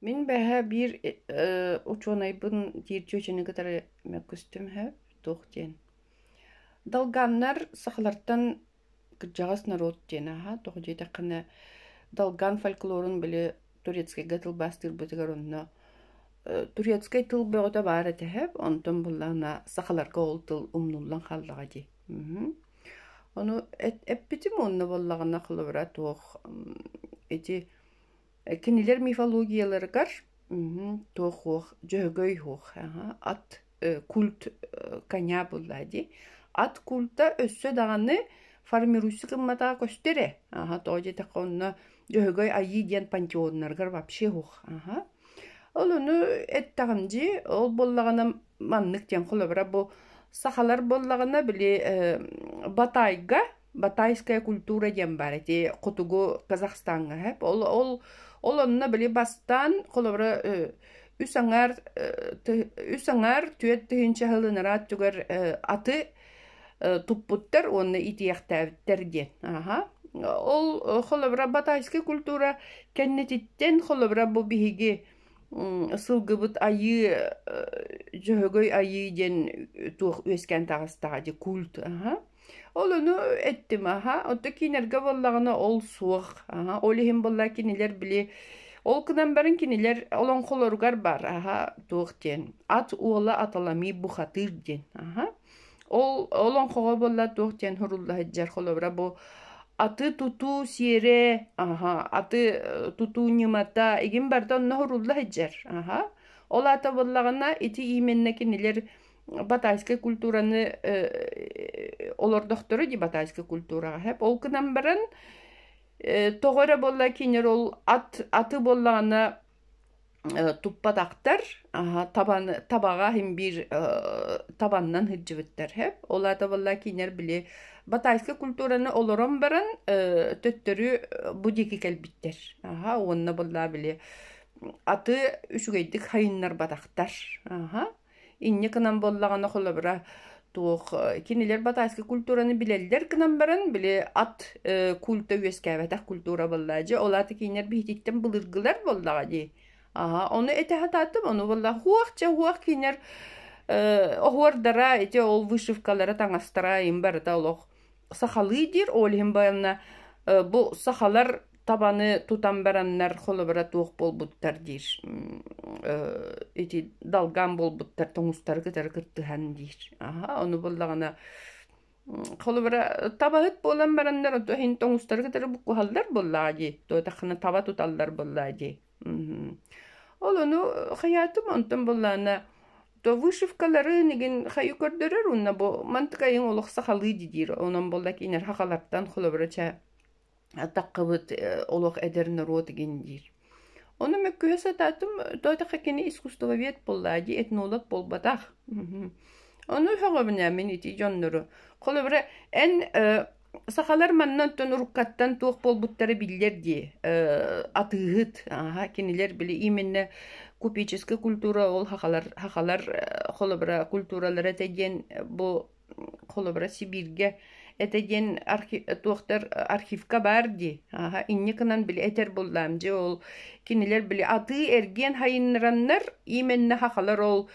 Мин бэһэ биир учуонайбын диир чүөчэни кытары мөккүстүм үһү, туох диэн. Долганнар сахалартан кырдьаҕас норуот диэн аһа, тоҕо диэтэххинэ, долган фольклорун били турецкайга тылбаастыырбытыгар онно турецкай тыл бөҕөтө баар этэ үһү, онтон буллаҕына сахаларга ол тыл умнуллан хааллаҕа дии. Ону эппитим уонна буоллаҕына холобура туох ити кинилэр мифологияларыгар туох-уох дьөһөгөй уох ат культ коня буолла дии. Ат культа өссө даҕаны формируйся гымматаҕа көстөр ээ. Тоҕо диэтэххэ онно дьөһөгөй айыы диэн пантеоннарыгар вообще уох. Ол ону эттэҕим дии, ол буоллаҕына маннык диэн холобура бу сахалар буоллаҕына били Батайга Батайская культура диэн баар ити хотугу Казахстаҥҥа һэп. Ол ол ол онно били бастаан холобура үс аҥаар үс аҥаар түөрт тыһыынча сыл ынараа өттүгэр аты туппуттар уонна итиэхтээбиттэр диэн. Аха. Ол холобура батайскай культура кэннититтэн холобура бу биһиги сылгыбыт айыы дьөһөгөй айыы диэн туох үөскээн таҕыстаҕа дии культ. Аха. Ол ону эттим аха, оттон кинилэргэ буоллаҕына ол суох аха, ол иһин буолла кинилэр били ол гынан баран кинилэр олоҥхолоругар бар аха туох диэн ат уола аталамыы бухатыыр диэн аха. Ол олоҥхоҕо буолла туох диэн сурулла сылдьар холобура бу аты тутуу сиэрэ аха аты тутуу ньымата игин барыта онно сурулла сылдьар аха. Ол аата буоллаҕына ити именно кинилэр батайскай культураны олордохторо дии батайскай культураҕа хэп ол гынан баран тоҕо эрэ буолла кинилэр ол ат аты буоллаҕына туппатахтар табан табаҕа иһин биир табаннан сылдьыбыттар хэп ол аата буолла кинилэр били батайскай культураны олорон баран төттөрү бу диэки кэлбиттэр аха уонна буолла били аты үчүгэйдик хайыннарбатахтар аха. Инньэ гынан буоллаҕына, холобура, туох кинилэр батайскай культураны билэллэр гынан баран, били ат культа үөскээбэтэх культура буоллаа дьэ, ол аата кинилэр биһититтэн былыргылар буоллаҕа дии. Аһа, ону этэ сатаатым, ону буолла хуох чэ хуох кинилэр оһуордара, ити ол вышивкалара, таҥастара им барыта олох сахалыы диир, ол иһин баянна бу сахалар табаны тутан бараннар холобура туох буолбуттар диир ити долган буолбуттар тоҥустары кытары кыттыһан диир аха ону буоллаҕына холобура табаһыт буолан бараннар ото иһин тоҥустары кытары буккуһаллар буоллаҕа дии туотаххына таба туталлар буоллаҕа дии ол ону хайаатым онтон буоллаҕына то вышивкаларын игин хайы көрдөрөр уонна бу мантыкайын олох сахалыы диир онон буолла кинилэр хахалартан холобура чэ таххыбыт олох эдэр норуот игин диир. Ону мөккүһэ сатаатым, тоотахха кини искусствовед буоллаа дии, этнолог буолбатах. Ону сөҕөбүнэ мин ити дьоннору. Холобура, эн сахалар манна оттон уруккаттан туох буолбуттара биллэр дии. Атыыһыт, аха, кинилэр били именно купеческая культура ол хахалар, хахалар холобура культуралара этэ диэн бу холобура Сибииргэ этэ диэн туохтар архивка баар дии. Аха, инньэ гынан били этэр буллаам дьэ ол кинилэр били атыы-эргиэн хайыннараннар именно хахалар ол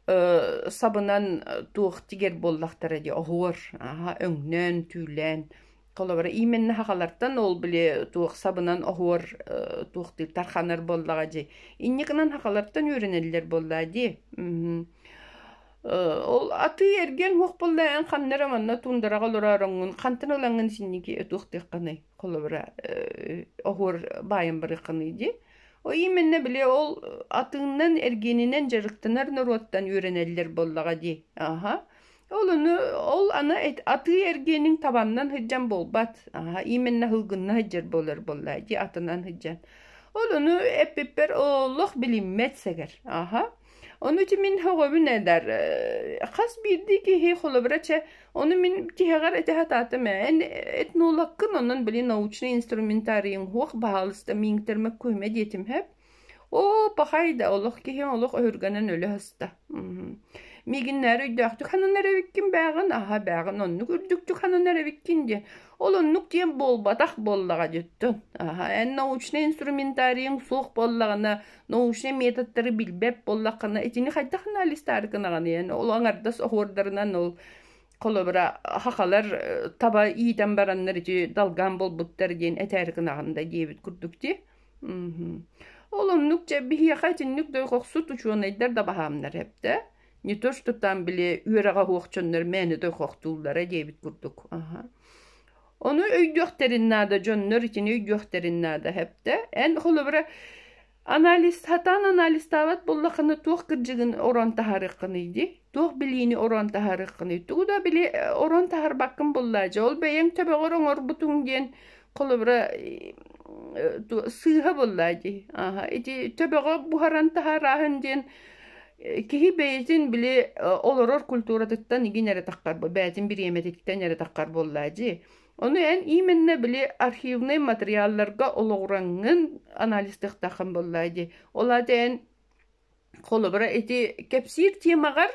сабынан туох тигэр буоллахтара дии оһуор аха өҥнөөн түүлээн холобура именно хахалартан ол били туох сабынан оһуор туохтыыр тарханар буоллаҕа дии инньэ гынан хахалартан үөрэнэллэр буоллаа дии. Ол атыы-эргиэн суох буолла эн ханна эрэ манна туундараҕа олороороҥҥун хантан ылаҥҥын итинники туохтуохханый холобура оһуор баайан барыаххыный дии. О именно били ол атыыннан эргиэнинэн дьарыктанар норуоттан үөрэнэллэр буоллаҕа дии. Аха. Ол ону ол аны атыы-эргиэниҥ табаннан сылдьан буолбат. Аха именно һылгынна сылдьар буолар буоллаа дии атынан сылдьан. Ол ону эппиппэр олох билиммэт сэгэр. Аха. Ону ити мин сөҕөбүн эдэр хас биирдии киһи холобура чэ ону мин тиһэҕэр этэ сатаатым ээ эн этнологкын онон били научнай инструментарийыҥ суох баһаалыста мииҥтэрмэ көмө диэтим һэп оо пахай да олох киһи олох өһүргэнэн өлө сыста. Миигиннээр өйдөөхтүк ханан эрэбиккин бээҕин, аһа бээҕин оннук үрдүктүк ханан эрэбиккин диэн. Ол оннук диэн буолбатах буоллаҕа дьиттэн. Аһа, эн научнай инструментарийыҥ суох буоллаҕына, научнай методтары билбэт буоллаххына, итини хайдах анализтаары гынаҕыный эн? Ол аҥардас оһуордарынан ол холобура хахалар таба иитэн бараннар ити долган буолбуттар диэн этээри гынаҕын да диэбит курдук дии. Ол оннук дьэ биһиэхэ итинник дойҕохсут учуонайдар да баһаамнар эптэ. Не то что там били үөрэҕэ суох дьоннор мээнэ дойҕохтууллара диэбит курдук. Аха. Ону өйдүөхтэрин наада, дьоннор итини өйдүөхтэрин наада эптэ. Эн холобура анализ сатаан анализтаабат буоллаххына туох кырдьыгын ороон таһаарыаххыный дии? Туох билиини ороон таһаарыаххыный? Тугу да били ороон таһаарбаккын буоллаа дьэ. Ол бэйэҥ төбөҕөр оҥорбутуҥ диэн холобура сыыһа буоллаа дии. Ааһа ити төбөҕө буһаран таһаарааһын диэн киһи бэйэтин били олорор культуратыттан игин эрэ таххар бэйэтин бириэмэтиттэн эрэ таххар буоллаа дии. Ону эн именно били архивнай материалларга олоҕураҥҥын анализтыахтааххын буоллаа дии. Ол аата эн Холобура, ити кэпсиир темаҕар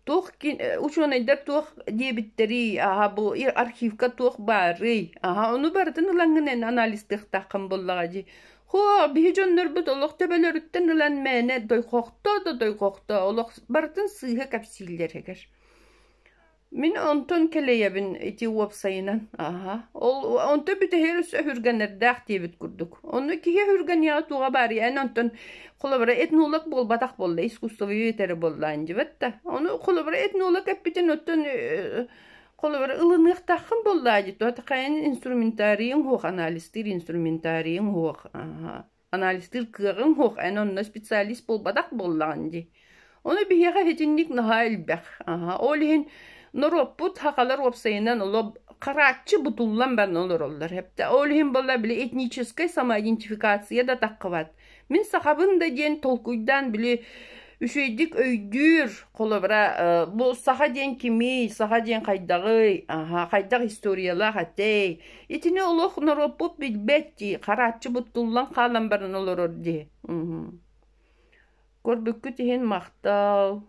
туох учуонайдар туох диэбиттэрий, аһа бу архивка туох баарый, аһа ону барытын ылаҥҥын эн анализтыахтааххын буоллаҕа дии. Хоо, биһи дьоннорбут олох төбөлөрүттэн ылан мээнэ дойҕохто да дойҕохто олох барытын сыыһа кэпсииллэр эгэр. Мин онтон кэлэйэбин ити уопсайынан. Аһа. Ол онто бүтэһигэр өссө өһүргэнэрдээх диэбит курдук. Онно киһи өһүргэниэҕэ туоҕа баарый? Эн онтон холобура этнолог буолбатах буолла, искусствовед эрэ буоллаан дьибэт да. Ону холобура этнолог эппитин оттон холобура ылыныахтааххын буоллаа дии. Туох хайан инструментарийыҥ суох, анализтыыр инструментарийыҥ суох. Аһа. Анализтыыр кыаҕыҥ суох, эн онно специалист буолбатах буоллаҕын дии. Ону биһиэхэ итинник наһаа элбэх. Аһа, ол иһин норуоппут сахалар уопсайынан олох харааччы бутуллан баран олороллор. Эптэ ол иһин буолла били этническэй самоидентификация да таххыбат. Мин сахабын да диэн толкуйдаан били үчүгэйдик өйдүүр, холобура, бу саха диэн кимий, саха диэн хайдаҕый, аһа, хайдах историялаах этэй, Итини олох норуоппут билбэт дии, харааччы буттуллан хаалан баран олорор дии. Көрбүккүт иһин махтал.